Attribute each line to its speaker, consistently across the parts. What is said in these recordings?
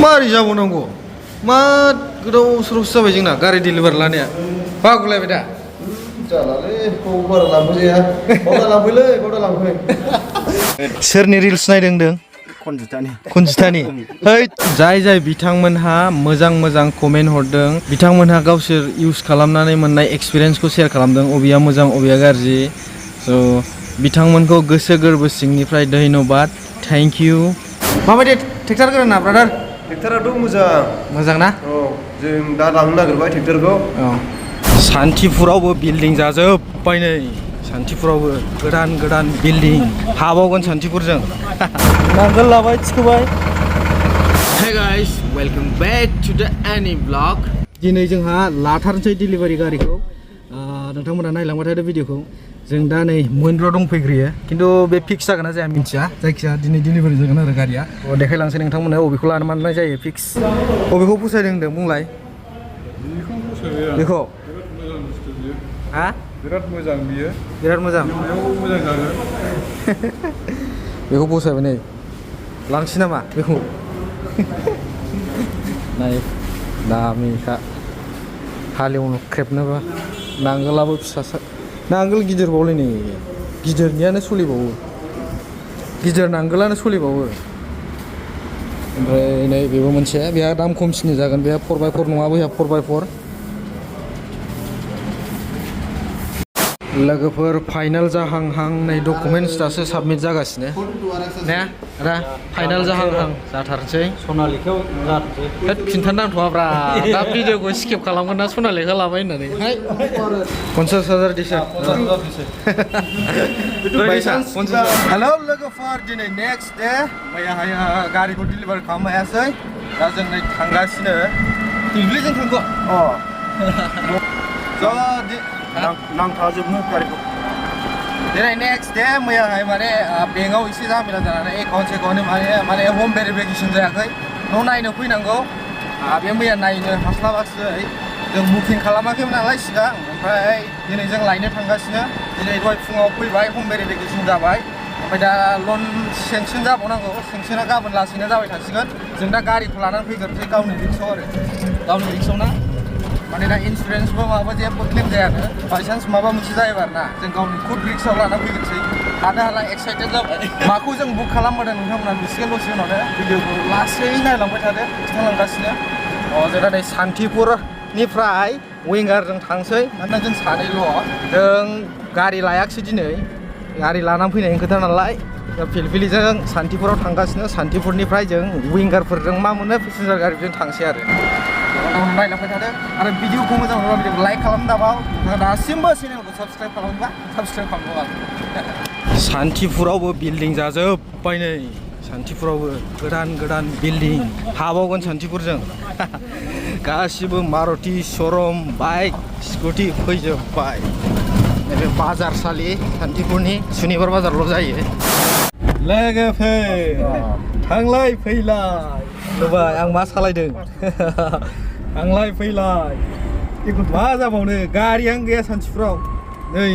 Speaker 1: मारै जाबावनांगौ मा गोदाव सोरावसो जाबाय जोंना गारि डिलिभार लानाया बागुलायबाय दा जालालै बारा लांफैजाया बावदा लांफैलै बावदा लांफै सोरनि रिल्स नायदों होनदों खनजितानि है जाय बिथांमोनहा मोजां कमेन्ट हरदों बिथांमोनहा गावसोर इउज खालामनानै मोननाय एक्सपिरियेन्सखौ शेयार खालामदों अबेया मोजां अबेया गाज्रि स' बिथांमोनखौ गोसो गोरबो सिंनिफ्राय धन्यबाद थेंक इउ माबायदि ट्रेक्टर गोराना ब्रादार
Speaker 2: ट्रेक्टराथ'
Speaker 1: मोजां ना
Speaker 2: औ जों दा लांनो नागिरबाय ट्रेक्टरखौ
Speaker 1: औ सान्तिपुरावबो बिल्डिं जाजोब्बाय नै सान्तिपुरावबो गोदान बिल्डिं हाबावगोन सान्तिपुरजों नांगोल लाबाय थिखोबाय Hey guys, welcome back to the Annie vlog दिनै जोंहा लाथारनोसै डिलिभारि गारिखौ नोंथांमोना नायलांबाय थादो भिडिअखौ जों दा नै मोनद्र' दंफैग्रोयो खिन्थु बे फिक्स जागोन ना जाया मिन्थिया जायखिजाया दिनै डिलिभारि जागोन आरो गारिया देखायलांसै नोंथांमोना अबेखौ लानो माननाय जायो फिक्स अबेखौ फसायदों होनदों बुंलाय बेखौ हा
Speaker 2: बिराद मोजां बियो
Speaker 1: बिराद मोजां
Speaker 2: मोजां जागोन
Speaker 1: बेखौ फसायबाय नै लांसै नामा बेखौ नाय दामिखा हालेवनो खेबनोबा नांगोलाबो फिसा नांगोल गिदिरबावलै नै गिदिरनियानो सोलिबावो गिदिर नांगोलानो सोलिबावो ओमफ्राय नै बेबो मोनसे बेहा दाम खमसिननि जागोन बेहा 4x4 नङा बैहा 4x4 लोगोफोर फाइनाल जाहांहां नै डकुमेन्टस दासो साबमिट जागासिनो ने रा फाइनाल जाहांहां जाथारसै
Speaker 3: सनालेखायाव जाथोंसै
Speaker 1: होद खिन्थानांथ'वाब्रा दा भिडिअखौ स्किप खालामगोन ना सनालेखा लाबाय होननानै हाय 50,000 दिसो हेलौ लोगोफोर दिनै नेक्स्ट डे मैयाहाय गारिखौ डिलिभार खालामनो हायासै दा जों नै थांगासिनो दुब्लिजों थांगौ
Speaker 2: नांथाजोबनो गारिखौ
Speaker 1: दिनै नेक्स्ट डे मैयाहाय माने बेंकआव एसे जामेला जानानै एकाउन्ट माने हम भेरिफिकेसन जायाखै न' नायनो फैनांगौ बे मैया नायनो हास्लाबासै जों बुकिं खालामाखैमोन नालाय सिगां ओमफ्राय दिनै जों लायनो थांगासिनो दिनै दहाय फुङाव फैबाय हम भेरिफिकेसन जाबाय ओमफ्राय दा लन सेंसन जाबावनांगौ सेंसना गाबोन लासैनो जाबाय थासिगोन जों दा गारिखौ लानानै फैग्रोनोसै गावनि रिक्सआव आरो गावनि रिक्सआव ना माने दा इन्सुरेन्सबो माबा जेबो क्लेम जायानो बायसान्स माबा मोनसे जायोबा ना जों गावनि खुद रिक्सआव लाना फैग्रोनोसै हानो हाला एक्साइटेड जाबाय माखौ जों बुक खालामबोदों नोंथांमोना नुसिगोन दसे उनावनो भिडिअखौ लासै नायलांबाय थादो खिन्थालांगासिनो जों दा नै सान्तिपुरनिफ्राय विंगारजों थांसै मानोना जों सानैल' जों गारि लायाखिसै दिनै गारि लानानै फैनायनि खोथा नालाय फिलफिलिजों सान्तिपुराव थांगासिनो सान्तिपुरनिफ्राय जों विंगारफोरजों मा मोनो पेसेन्जार गारिजों थांसै आरो नायलांबाय थादो आरो भिडिअखौ मोजां मोनोबा भिडिअखौ लाइक खालाम दाबाव दासिमबो चेनेलखौ साबस्क्राइब खालामोबा साबस्क्राइब खालामबाव सान्तिपुरावबो बिल्डिं जाजोब्बाय नै सान्तिपुरावबो गोदान बिल्डिं हाबावगोन सान्तिपुरजों गासिबो मारुति श'रुम बाइक स्कुटि फैजोब्बाय नैबे बाजारसालि सान्तिपुरनि सुनिबार बाजारल' जायो लोगोफोर थांलाय फैलाय नुबाय आं मा सालायदों थांलाय फैलाय मा जाबावनो गारियानो गैया सान्तिपुराव नै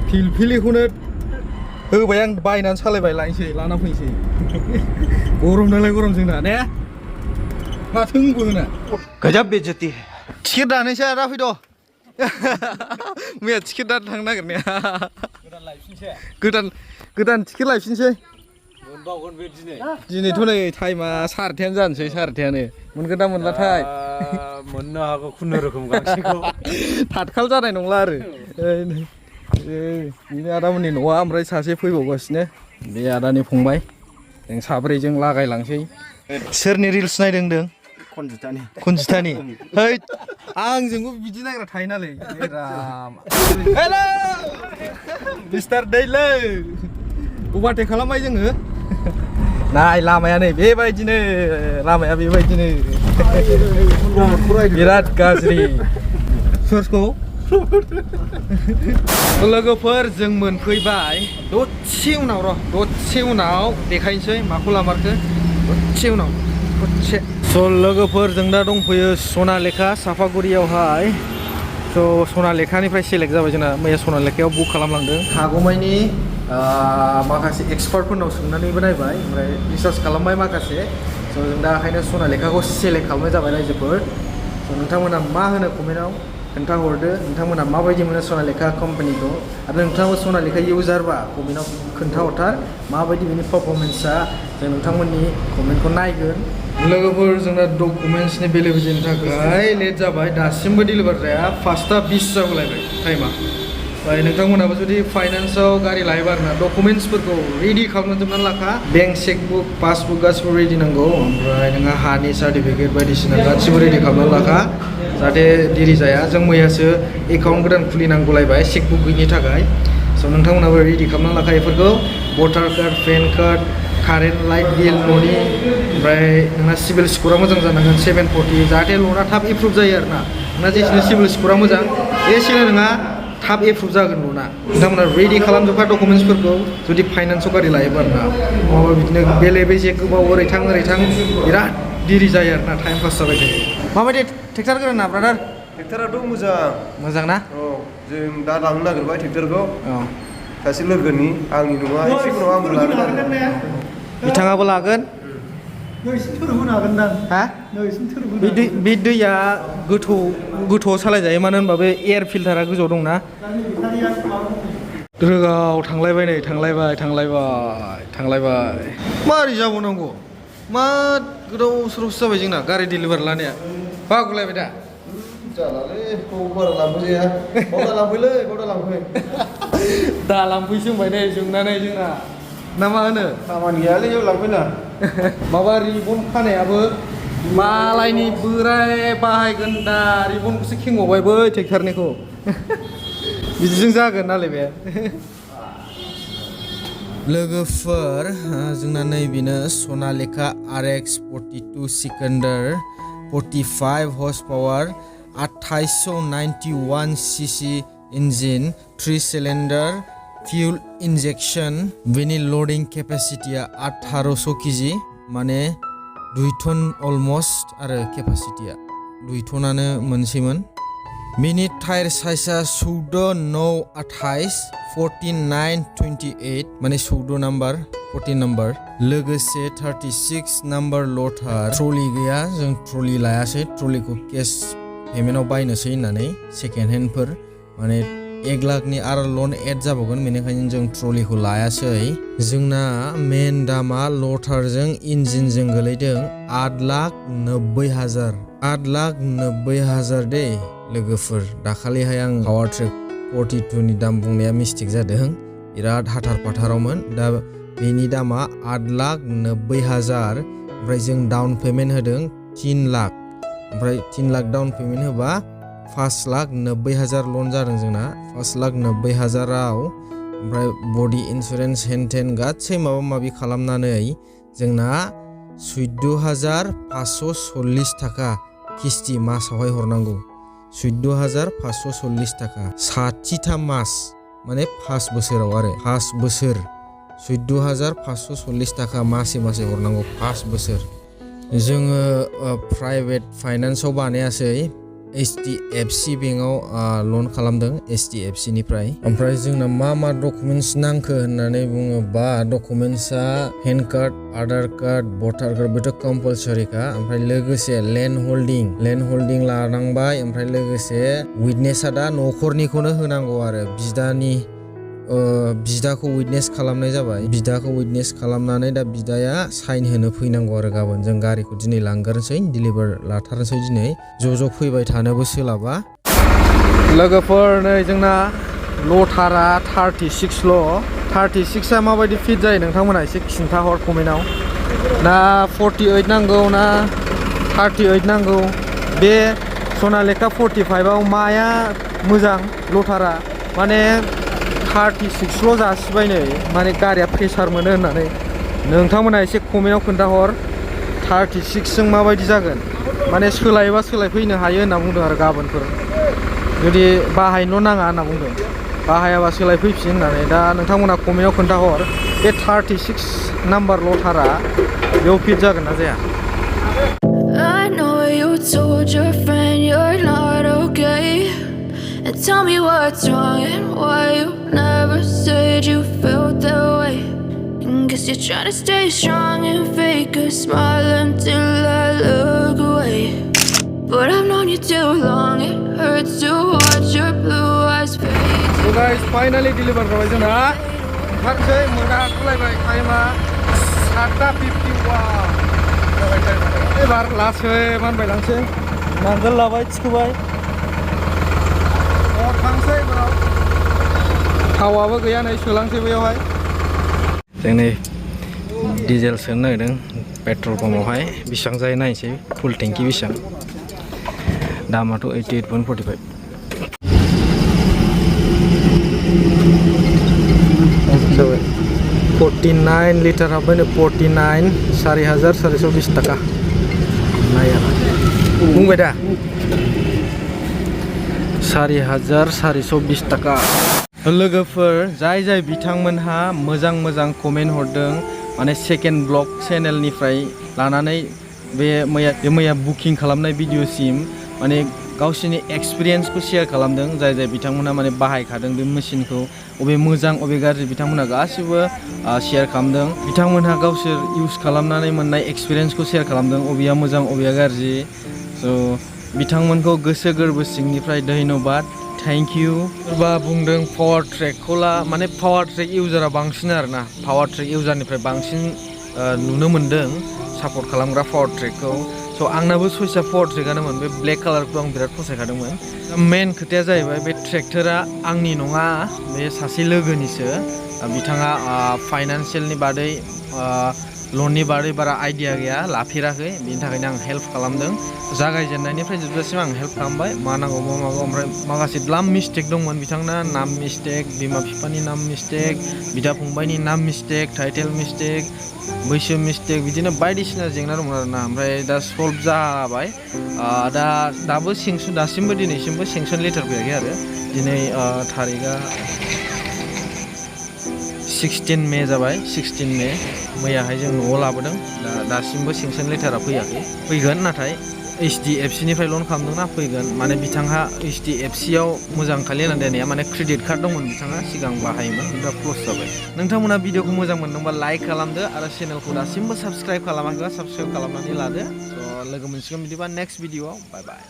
Speaker 1: फिलफिलिखौनो होबाय आं बायनानै सालायबाय लायनोसै लाना फैनोसै गरम नालाय गरम जोंना ने माथो होना
Speaker 2: गजब बेइज्जती है
Speaker 1: टिकेट दानोसै आदा फैद' मैया टिकेट दानो थांनो नागिरनाया गोदान टिकेट लायफिनसै
Speaker 3: मोनबावगोन बे
Speaker 1: दिनैथ' नै टाइमा 11:30 जानोसै 11:30 मोनगोन ना मोनलाथाय
Speaker 3: मोननो हागौ खुनुरुखुम गांसेखौ
Speaker 1: थाथखाल जानाय नंला आरो बेनो आदामोननि न'आ ओमफ्राय सासे फैबावगासिनो बे आदानि फंबाय जों साब्रैजों लागायलांसै सोरनि रिल्स नायदों होनदों खनजितानि है आंजोंबो बिदि नायग्रा थायो नालाय हेलौ मिस्टार दैलै अभारटेक खालामबाय जोङो नाय लामाया नै बेबायदिनो लामाया बेबायदिनो बिराद गाज्रि सोरखौ लोगोफोर जों मोनफैबाय दसे उनाव देखायनोसै माखौ लामारखो दसे उनाव स' लोगोफोर जों दा दंफैयो सनालेखा साफागुरियावहाय स' सनालेखानिफ्राय सेलेक्ट जाबाय जोंना मैया सनालेखायाव बुक खालामलांदों हागौमानि माखासे एक्सपार्टफोरनाव सोंनानैबो नायबाय ओमफ्राय रिसार्च खालामबाय माखासे स' जों दा ओंखायनो सनालिखाखौ सेलेक्ट खालामनाय जाबाय रायजोफोर नोंथांमोना मा होनो कमेन्टआव खोन्थाहरदो नोंथांमोना माबायदि मोनो सनालिखा कम्पानिखौ आरो नोंथाङाबो सनालिखा इउजारबा कमेन्टआव खोन्थाहरथार माबायदि बिनि पारफरमेन्सआ जों नोंथांमोननि कमेन्टखौ नायगोन लोगोफोर जोंना डकुमेन्ट्सनि भेलिडिटिनि थाखाय लेट जाबाय दासिमबो डिलिभार जाया 5:20 जागुलायबाय टाइमा ओमफ्राय नोंथांमोनाबो जुदि फाइनान्सआव गारि लायोबा आरोना डकुमेन्ट्सफोरखौ रेडि खालामजोबनानै लाखा बेंक चेकबुक पासबुक गासिबो रेडि नांगौ ओमफ्राय नोंहा हानि सार्टिफिकेट बायदिसिना गासिबो रेडि खालामनानै लाखा जाहाथे देरि जाया जों मैयासो एकाउन्ट गोदान खुलिनांगौलायबाय चेकबुक गैयिनि थाखाय स' नोंथांमोनाबो रेडि खालामनानै लाखा बेफोरखौ voter card PAN card current light bill न'नि ओमफ्राय नोंना सिभिल स्क'रा मोजां जानांगोन 740 जाहाथे ल'ना थाब एप्रुभ जायो आरोना नोंना जेसेनो सिभिल स्क'रा मोजां एसेनो नोंहा थाब एप्रुभ जागोन ल'ना नोंथांमोना रेडि खालामजोबखा डकुमेन्ट्सफोरखौ जुदि फाइनान्सआव गारि लायोबा आरोना नङाबा बिदिनो बेले बेजे गोबाव ओरै थां बिराद देरि जायो आरोना टाइम पास जाबाय थायो माबायदि ट्रेक्टर गोराना ब्रादार
Speaker 2: ट्रेक्टराथ' मोजां
Speaker 1: ना
Speaker 2: औ जों दा लांनो नागिरबाय ट्रेक्टरखौ
Speaker 1: औ
Speaker 2: सासे लोगोनि आंनि नङा एसेबो नङा आंबो लागोन आरो
Speaker 1: बिथाङाबो लागोन हा बे दैया गोथौआव सालायजायो मानो होनबा बे एयार फिल्टारा गोजौआव दंना रोगाव थांलायबाय नै थांलायबाय मारै जाबावनांगौ मा गोदाव सोरावसो जाबाय जोंना गारि डिलिभार लानाया बागुलायबाय दा
Speaker 2: जालालै बारा लांफैजाया बावदा लांफै
Speaker 1: दा लांफैसो होनबाय नै जोंनानै जोंना ना मा होनो
Speaker 2: खामानि गैयालै बेयाव लांफैना
Speaker 1: माबा रिबन खानायाबो मालायनि बोराय बाहायगोन दा रिबनखौसो खेंबावबाय बै ट्रेक्टरनिखौ बिदिजों जागोन नालाय बे लोगोफोर जोंना नैबेनो सनालिखा RX 42 Sikandar 45 horse power 2891 CC engine 3 cylinder fuel injection बेनि loading capacity 1800 kg माने 2 टन almost आरो capacity 2 टनानो मोनसेमोन बेनि टायार साइजआ 14 9 28 14 9 28 माने 14 नाम्बार 14 नाम्बार लोगोसे 36 नाम्बार लटार ट्रलि गैया जों ट्रलि लायासै ट्रलिखौ केस पेमेन्टआव बायनोसै होननानै सेकेन्ड हेन्डफोर माने 1 लाखनि आरो लन एड जाबावगोन बेनिखायनो जों ट्रलिखौ लायासै जोंना मेन दामा लटारजों इन्जिनजों गोलैदों 8,90,000 8,90,000 दे लोगोफोर दाखालिहाय आं पावार ट्रेक 42 नि दाम बुंनाया मिस्टेक जादों बिराद हाथार फाथारावमोन दा बेनि दामा 8,90,000 ओमफ्राय जों डाउन पेमेन्ट होदों 3 लाख ओमफ्राय 3 लाख डाउन पेमेन्ट होबा 5,90,000 लन जादों जोंना 5,90,000 आव ओमफ्राय बडि इन्सुरेन्स हेनटेन गासै माबा माबि खालामनानै जोंना 14,540 थाखा किस्ति मासावहाय हरनांगौ 14,540 थाखा 60 मास माने 5 बोसोराव आरो 5 बोसोर 14,540 थाखा मासे हरनांगौ 5 बोसोर जोङो प्राइभेट फाइनान्सआव बानायासै HDFC बेंकआव लन खालामदों HDFC निफ्राय ओमफ्राय जोंना मा डकुमेन्ट्स नांखो होननानै बुङोबा डकुमेन्ट्सआ पेन कार्ड आधार कार्ड भटार कार्ड बेथ' कम्पालसरिखा ओमफ्राय लोगोसे लेन्ड हल्डिं लानांबाय ओमफ्राय लोगोसे उइटनेसआ दा न'खरनिखौनो होनांगौ आरो बिदाखौ उइटनेस खालामनाय जाबाय बिदाखौ उइटनेस खालामनानै दा बिदाया साइन होनो फैनांगौ आरो गाबोन जों गारिखौ दिनै लांगोरनोसै डिलिभार लाथारनोसै दिनै ज' फैबाय थानोबो सोलाबा लोगोफोर नै जोंना लटारा 36 माबायदि फिट जायो नोंथांमोना एसे खिन्थाहर कमेन्टआव ना 48 नांगौ ना 38 नांगौ बे सनालिखा 45 आव माया मोजां लटारा माने 36 जासिबाय नै माने गारिया प्रेसार मोनो होननानै नोंथांमोना एसे कमेन्टआव खोन्थाहर 36 जों माबायदि जागोन माने सोलायफैनो हायो होनना बुंदों आरो गाबोनफोर जुदि बाहायनो नाङा होनना बुंदों बाहायाबा सोलायफैफिन होननानै दा नोंथांमोना कमेन्टआव खोन्थाहर बे 36 नाम्बार लटारा बेयाव फिट जागोन ना जाया
Speaker 4: I know you told your friend you're not okay and tell me what's wrong and why you never said you felt that way and guess Guess you're trying to stay strong and fake a smile until I look away. But I've known you too long, it hurts to watch your blue eyes fade.
Speaker 1: So guys, finally deliver जाबाय जोंना ओंखारसै मोनाखलायबाय टाइमा 7:51 एबार लासै मानबायलांसै नांगोल लाबाय थिखोबाय थांसै एबाराव थावाबो गैया नै सोलांसै बैयावहाय जों नै डिजेल सोनो नागिरदों पेट्रल पाम्पआवहाय बेसेबां जायो नायनोसै फुल टेंकि बेसेबां दामाथ' 88.45 जाबाय 49 लिटार हाबबाय 49 4,420 टाका नाया बुंबाय दा 4,420 टाका लोगोफोर जाय बिथांमोनहा मोजां कमेन्ट हरदों माने सेकेन्ड ब्लग चेनेलनिफ्राय लानानै बे मैया बुकिं खालामनाय भिडिअसिम माने गावसिनि एक्सपिरियेन्सखौ शेयार खालामदों जाय बिथांमोनहा माने बाहायखादों बे मेशिनखौ अबे मोजां अबे गाज्रि बिथांमोनहा गासिबो शेयार खालामदों बिथांमोनहा गावसोर इउज खालामनानै मोननाय एक्सपिरियेन्सखौ शेयार खालामदों अबेया मोजां अबेया गाज्रि स' बिथांमोनखौ गोसो गोरबो सिंनिफ्राय धन्यबाद थैंक यू सोरबा बुंदों पावार ट्रेकखौ ला माने पावार ट्रेक इउजारा बांसिन आरोना पावार ट्रेक इउजारनिफ्राय बांसिन नुनो मोनदों सापर्ट खालामग्रा पावार ट्रेकखौ स' आंनाबो सयसा पावार ट्रेकआनोमोन बे ब्लेक कालारखौ आं बिराद फसायखादोंमोन मेन खोथाया जाहैबाय बे ट्रेक्टरा आंनि नङा बे सासे लोगोनिसो बिथाङा फाइनान्सियेलनि बादै लननि बादै बारा आइडिया गैया लाफेराखै बिनि थाखायनो आं हेल्प खालामदों जागायजेननायनिफ्राय जोबजासिम आं हेल्प खालामबाय मा नांगौ मा मागौ ओमफ्राय माखासे द्लाम मिस्टेक दंमोन बिथांना नाम मिस्टेक बिमा बिफानि नाम मिस्टेक बिदा फंबायनि नाम मिस्टेक टाइटेल मिस्टेक बैसो मिस्टेक बिदिनो बायदिसिना जेंना दंमोन आरोना ओमफ्राय दा सल्भ जाबाय दासिमबो दिनैसिमबो सेंसन लेटार फैयाखै आरो दिनै थारिखआ 16 मे जाबाय 16 मे मैयाहाय जों न'आव लाबोदों दासिमबो सेंसन लेटारा फैयाखै फैगोन नाथाय HDFC निफ्राय लन खालामदोंना फैगोन माने बिथांहा HDFC आव मोजां खालि होननाया माने क्रेडिट कार्ड दंमोन बिथाङा सिगां बाहायोमोन दा क्ल'ज जाबाय नोंथांमोना भिडिअखौ मोजां मोनदोंबा लाइक खालामदो आरो चेनेलखौ दासिमबो साबस्क्राइब खालामाखैबा साबस्क्राइब खालामनानै लादो स' लोगो मोनसिगोन बिदिबा नेक्स्ट भिडिअआव बाय बाय